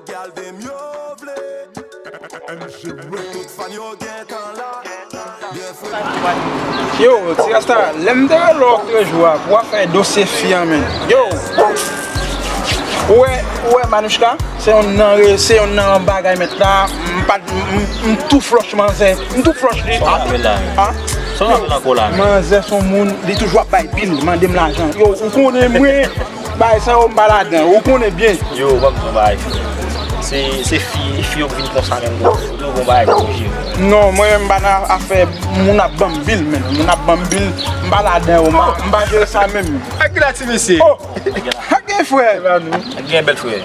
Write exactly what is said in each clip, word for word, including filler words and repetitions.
Calvin yo vle. M J Records. Tout fan yo gentan la. Byen fre. Yo, Ti Rasta, lè m te rele w lòtrejou a pou afè dosye fi an, men. Yo, ou wè, ou wè Manouchka? Se yonn nan re-, se yonn nan bagay mèt la. M pa, m, m, m tou flòch manzè. M tou flòch li. Sa w ap fè la? Sa w ap fè la, men? Manzè se yon moun, li toujou ap bay bil, mande m lajan. Yo, ou konnen mwen, bagay sa yo, m pa ladan. Ou konnen byen. Yo, ban m di yon bagay. Se, se fi, fi yo k vin konsa menm, yo, yo gon bagay pou jere. Non, mwen menm, m pa nan afè moun ap ban m bil, men. Moun ap ban m bil, m pa ladan yo, m pa, m pa jere sa menm. Ak ki la ti mesye? Oh! Ak gen frè. Ak gen bèl frè.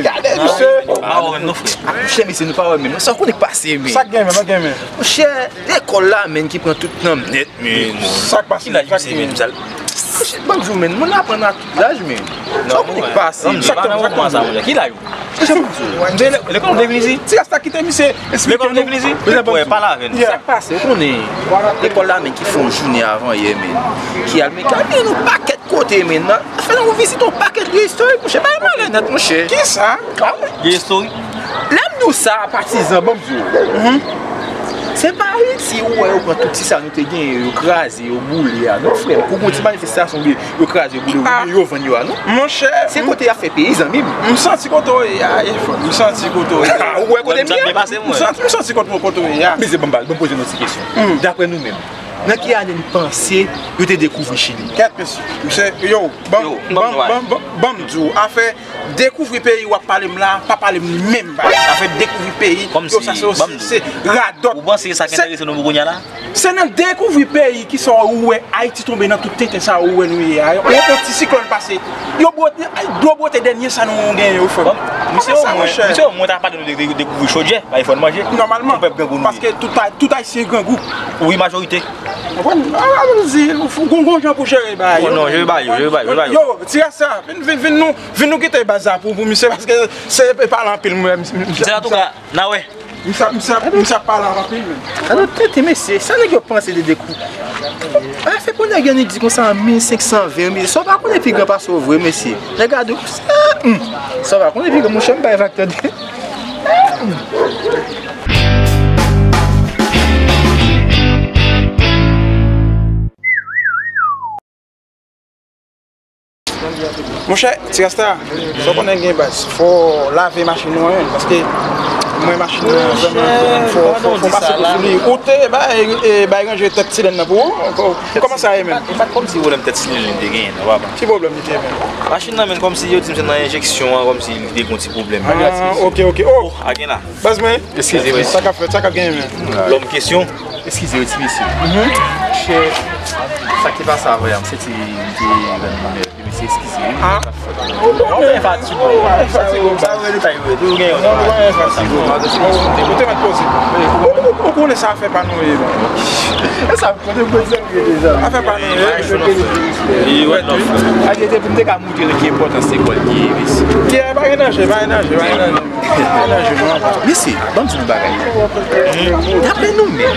Gade, misye. M pa wè menm non, frè. Ak mouche, mesye, nou pa wè menm. Sa w konnen k pase, men. Sa k gen menm, sa k gen menm? Mouche, lekòl la, men, ki pran tout nan m nèt, men. Sa k pase? Ki laj misye, men? Mouche, ban m di w, men, moun aprann a tout laj, men. Sa w konnen k pase, men. Ki laj ou? Lekòl ou te vin isi? Ti Rasta kite misye. Esplike nou. Lekòl ou te vin isi? Pale avè nou. Sa k pase? Ou konnen, lekòl la, men, ki fè yon jounen avan yè, men. Ki al, men, ki al, men, yon pakèt kote, men, nan, fè nou vizite yon pakèt vye istorik, monchè. Bay malè nèt, monchè. Kisa? Ah wi. Vye istorik. Lè m di w sa, patizan, ban m di w. Se pa Ayiti ou wè yo pran tout ti sa nou te genyen, yo kraze, yo boule a, non, frè m. Pou gon ti manifestasyon, oubyen yo kraze, yo boule, oubyen yo vann yo a, non. Monchè, se kote y ap fè peyi, zanmi m. M santi kote w ye a, Efrod. M santi kote w ye a. Ou wè kote m ye a? M santi, m santi kote, kote w ye a. Mezanmi, ban m, ban m poze nou ti kesyon. Daprè nou menm, nan ki ane n panse yo te dekouvri Chili? Kèt, mesye. Misye, yo, ban, ban, ban, ban, ban m di w, afè dekouvri peyi w ap pale m la, pa pale m menm bagay. Afè dekouvri peyi, yo, sa se, se radòt. Ou panse sa k enterese nou pou kounye a la? Se nan dekouvri peyi ki sa ou wè Ayiti tonbe nan tout tenten sa ou wè nou ye a. Yon, yon ti siklòn pase. Yo bwote, dlo bwote dènye sa nou genyen yo, frè m. Misye omwen, misye omwen ta pale nou de, de, dekouvri chodyè, bay fòn manje. Nòmalman, paske tout, tout Ayisyen grangou. Wi, majorite. Konprann? A, a, di, gon, gon jan pou jere bagay yo. Non, jere bagay yo, jere bagay yo, jere bagay yo. Yo, Ti Rasta, vin, vin, vin nou, vin nou kite baz la pou, pou misye, paske se pale anpil, mwen, misye. Antouka, n a wè. Misye, misye, misye ap pale anpil, men. Gade tenten, mesye, sa nèg yo panse de dekou. Afè pou nèg yo annik di konsa an mil senk san ven, mesye, sa w pa konnen pi gran pase w vre, mesye. Nèg a di w konsa, hmm. Sa w pa konnen pi gran, monchè, m bay vag tande. Monchè, Ti Rasta, sa w konnen gen baz. Fò w lave machin ou an, paske mwen machin nan vrèman fò, fò, fò pase dlo sou li. Ou te bay, e, bay ranje tèt silèn nan pou ou? Kò-, kòman sa ye menm? E pa t kòmsi pwoblèm tèt silèn li te genyen non, papa. Ki pwoblèm li te genyen? Machin nan menm kòmsi yo di m se nan enjeksyon an, kòmsi li te gen yon ti pwoblèm. Ah, ok, ok. Oh! A gen la. Baz mwen. Eskize, mesye. Sa k ap fèt, sa k ap genyen menm? Lòm kesyon. Eskize, wi, ti mesye. Monchè, sa ki te pase avan yè a, m santi m te rann li nève, mesye, eskize, wi. Ah. Ou konnen fatig ou. Sa yo, sa yo, detay yo, tou gen yon. Non, nou pa gen fatig ou. Ou te mèt poze. Ou, ou, ou konnen sa afè pa nou ye, non? E sa, kote m poze. Afè pa nou ye. Wi, wè, non. Ade, te pou m te ka montre l ki enpòtans lekòl ki ye, mesye. Ki pa gen danje, pa gen danje, pa gen danje. Mesye, ban m di nou bagay. Daprè nou menm,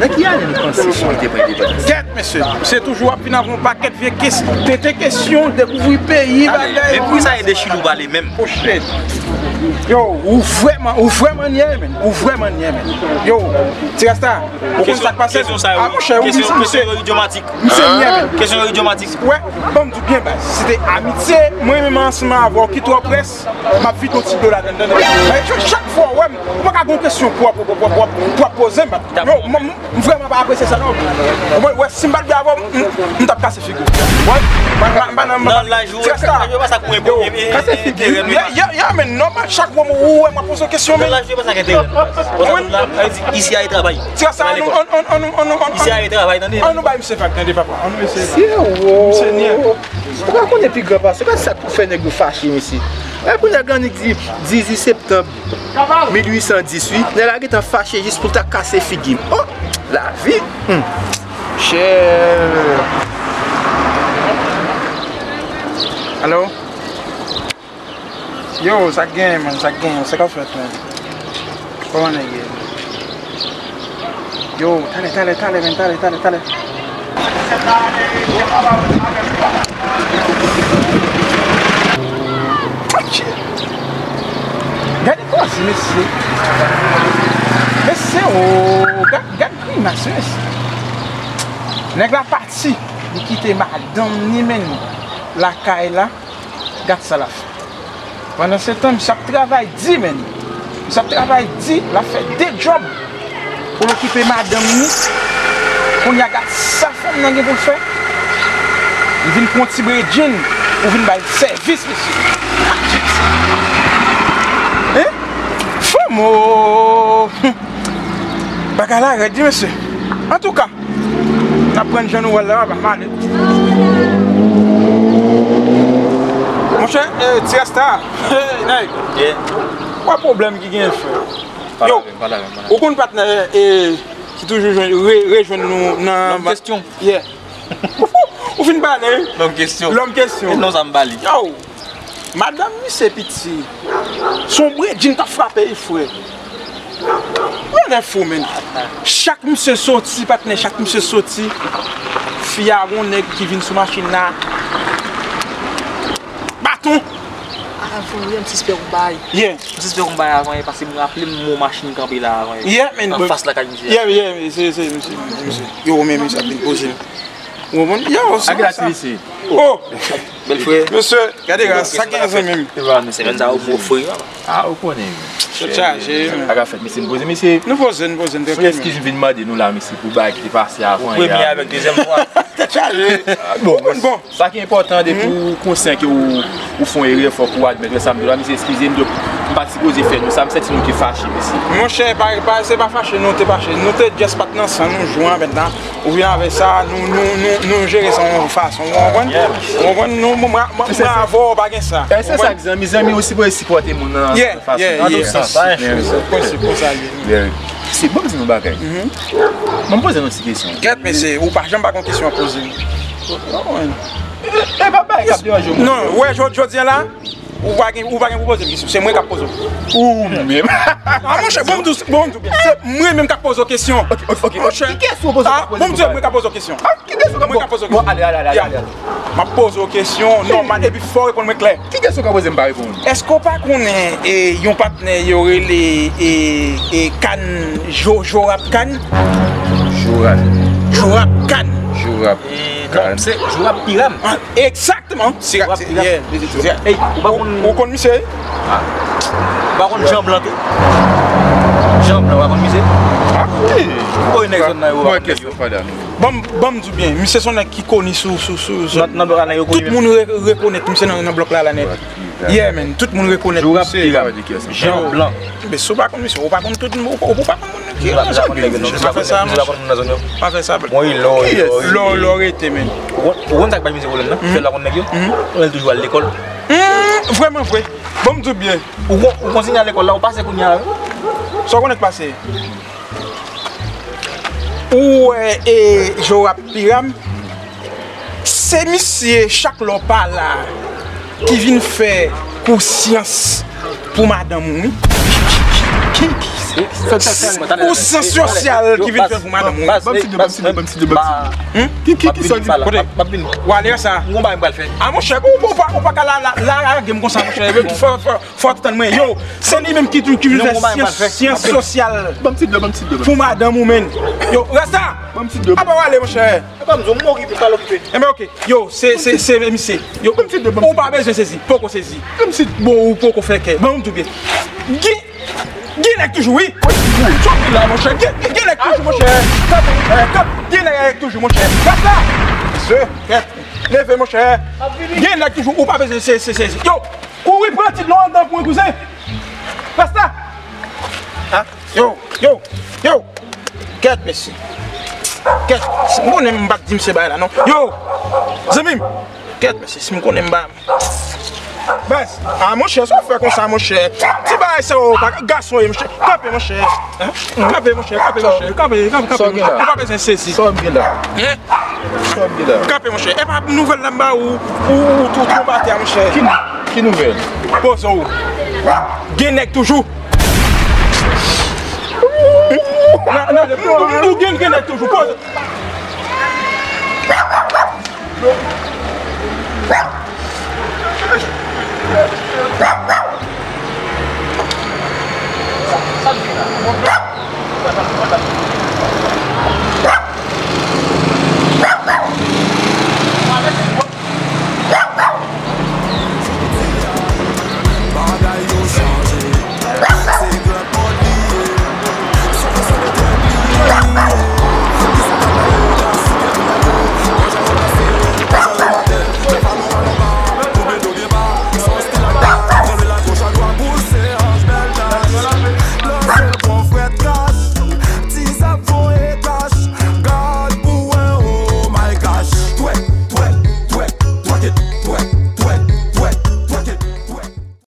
nan ki ane nou panse Chili te pran endepandans? Kèt, mesye, se toujou ap vin avè yon pakèt vye kes-, tenten kesyon, dekouvri peyi, bagay. Men poukisa e de Chili ou pale menm? Oh, shit. Yo, ou vrèman, ou vrèman nyè, men. Ou vrèman nyè, men. Yo, Ti Rasta, ou konn sa k pase? Kesyon sa yo, ah, monchè, ou kesyon, kesyon yo idyomatik. Misye nyè, men. Kesyon yo idyomatik. Wè, ban m di w byen, baz. Se te amitye, mwen menm ansanm avè w ki twò près. M ap vide yon ti dlo ladann, tande? Men, chak fwa w wè m, ou pa ka gen yon kesyon pou w ap, pou w ap, pou w ap, pou w ap poze m, yo, m, m, m vrèman pa apresye sa, non. Ou wè, si m pa t byen avè w, m, m, m t ap kase figi w. Wè, m pa, m pa nan, m pa nan laj ou, laj ou pa sa pou enterè, men. Ya, ya, ya, men, nòmal, chak fwa ou wè m ap poze w kesyon, men. Nan laj ou pa sa k enterè. Isi a e travay. Ti Rasta, an nou, an, an, an, an, an, an, isi a e travay, tande. An nou bay misye vag, tande, papa. An nou mesye. Misye nyè. Ou pa konnen pi gran pase, gad sa k pou fè nèg yo fache, mesye. E pou nèg la annik di dizuit septanm mil uit san dis, wi. Nèg la gentan fache jis pou l ta kase figi m. Oh, lavi! Hmm. Chè. Alo? Yo, sa k genyen, man? Sa k genyen? Sa k ap fèt, man? Kòman nèg ye? Yo, talè, talè, talè, man, talè, talè, talè. Fuck shit. Mesye. Mesye, o, gad, gad grimas, mesye. Nèg la pati, li kite madanm ni menm lakay la. Gad sa l ap fè. Pandan se tan, misye ap travay di, menn. Misye ap travay di, l ap fè de djòb pou l okipe madanm ni. Kounye a, gad sa fanm nan gen pou l fè. Li vin pran ti bredjenn pou vin ba l sèvis, mesye. Hein? Fanm, o! Bagay la rèd, wi, mesye. Antouka, n ap pran jan nou wè l la, papa, m ale. Monchè, eh, ti rasta, eh, nèg. Yeah. Wè pwoblèm ki gen, frè. Yo, ou konn patnè, eh, ki toujou jwenn, re-, rejwenn nou nan... Lòm kestyon. Yeah. Ou fin pale, wi. Lòm kestyon. Lòm kestyon. E non sa m ba li. Yo, madanm misye piti. Se yon bredjenn k ap frape l, frè. Mwen fou, menn. Chak misye soti, patnè, chak misye soti, fi a gon nèg ki vin sou machin la. Baton. Ah, frè, m sispèk yon bagay. Yeah. M sispèk yon bagay avan yè, paske m raple m wè yon machin kanpe la avan yè. Yeah, menn. Anfas lakay misye. Yeah, yeah, se, se, se, se. Yo, men, men, sa vin poze. Ou konprann? Yo, sa, sa. Ak la, se, se. Oh! Bèl frè. Mesye, gade ras, sa gen zanmi m. Semèn sa yo mofre, papa. Ah, ou konnen, wi. Tèt chaje, wi. Sa ka fèt, mesye, m poze, mesye. Nou poze, nou poze, nou... Premye eskiz m vin mande nou la, mesye, pou bagay ki te pase avan yè. Ou premye avèk dezyèm fwa. Tèt chaje. Ah, bon, bon. Sa ki enpòtan, depi ou konsyan ke ou, ou fè yon erè, fòk ou admèt. Wè sa m di w la, mesye, eskize m, donk, m pa t sipoze fè nou sa, m santi nou te fache, mesye. Monchè, pa, pa, se pa fache, nou te fache. Nou te just pa t nan san nou, jwe avèk la. Ou vin avè sa, nou, nou, nou, nou jere sa yon fason, ou konprann? Ou konprann? Nou, mwen, mwen, mwen avè w, pa gen sa. E se sa k zanmi, zanmi ou sipoze sipòte moun nan, nan fason, nan tout sans. Prensip konsa li ye. Se bon, m di nou bagay. Mwen poze nou ti kesyon. Kèt, mesye, ou pa janm pa gon kesyon a poze. E, e pa bagay k ap deranje w. Non, ou wè, jodi, jodi a la, ou pa gen, ou pa gen pou poze m kesyon. Se mwen k ap poze w. Ou menm. Ah, monchè, bon, m di w, bon, m di w byen. Se mwen menm k ap poze w kesyon. Ok, ok, ok. Monchè. Ki kesyon w poze w pa poze m? Ah, bon, m di w, mwen k ap poze w kesyon. Ah, ki kesyon w ka poze? Mwen k ap poze w kesyon. Bon, ale, ale, ale, ale, ale. M ap poze w kesyon nòmal, epi fò w reponn mwen klè. Ki kesyon w ka poze m pa reponn? Èske w pa konnen, e, yon patnè yo rele, e, e, Kan, Jo-, Jorab Kan? Jorab. Jorab Kan. Jorab Kan. E, non, se Jorab Piram. Ah, egzakteman. Jorab Piram. Ey, ou pa konn... Ou konn misye? Ah. Ou pa konn Jan Blan tou? Jan Blan, ou pa konn misye? Ah, wi. Ou konn nèg zòn nan yo, ou pa konn nèg yo? Ban m, ban m di w byen, misye se yon nèg ki koni sou, sou, sou, sou... Nan, nan blòk la, nèg yo koni menm. Tout moun re-, rekonèt misye nan, nan blòk la, la nèt. Yeah, man, tout moun rekonèt misye. Jorab Piram. Jan Blan. Men si w pa konn misye, ou pa konn tout moun, ou, ou pa konn moun ki nan zòn yo. Misye pa konn nèg yo, non. Misye pa konn moun nan zòn yo. Pa fè sa, bro. Bon, wi, lò, lò, lò, lò rete, man. Ou konn, ou konn sa k bay misye pwoblèm nan? Fè l pa konn nèg yo? Ou wè l toujou al lekòl? Hmm, vrèman vre. Ban m di w byen. Ou kon-, ou kontinye al lekòl la, ou pase kounye a, wi. Sa w konnen k pase? Ou wè, e, Jorab Piram, se misye chak lè w pa la ki vin fè kou syans pou madanm ou, wi. Ki, ki, ki, ki, ki, kou syans sosyal ki vin fè pou madanm ou, wi. Ban m ti de, ban m ti de, ban m ti de, ban m ti de. Ki, ki, ki sa w di? Kote? W ale sa? A, monchè, ou, ou pa, ou pa ka la, la, la, lage m konsa, monchè. Fò, fò, fò w tann mwen. Yo, se li menm ki tou, ki vin fè syans, syans sosyal. Ban m ti dlo, ban m ti dlo, ban m ti dlo. Pou madanm ou, menn. Yo, Rasta! Ban m ti dlo. Apa w ale, monchè? Apa m di w, m okipe, pa l okipe. Enben, oke. Yo, se, se, se misye. Yo, ban m ti dlo, ban m ti dlo. Ou pa bezwen sezi. Poko sezi. Ban m ti dlo. Bon, ou poko fè kè. Ban m di w byen. Gen, gen nèg toujou, wi. Sòti la, monchè. Gen, gen, gen nèg toujou, monchè. Kanpe, eh, kanpe. Gen nèg toujou, monchè. Rasta! Mesye, kèt. Leve, monchè. Gen nèg toujou, ou pa bezwen se, se, se, se. Yo, kouri pran ti dlo anndan pou mwen, kouzen. Rasta. Ah, yo, yo, yo. Kèt, mesye. Kèt, si m konnen m pa t di misye bagay la, non. Yo, zanmi m. Kèt, mesye, si m konnen m pa... Baz, ah, monchè, sa w fè konsa, monchè. Ti bagay sa yo, pa gason ye, monchè. Kanpe, monchè. Kanpe, monchè, kanpe, monchè. Kanpe, kanpe, kanpe, monchè. Ou pa bezwen sezi. Sa w gen la? Hein? Sa w gen la? Kanpe, monchè. E pa nouvèl la m ba ou, ou, ou tou twonbe atè, monchè. Ki, ki nouvèl? Poze w. Gen nèg toujou. Nan, nan, ou gen, gen nèg toujou. Poze.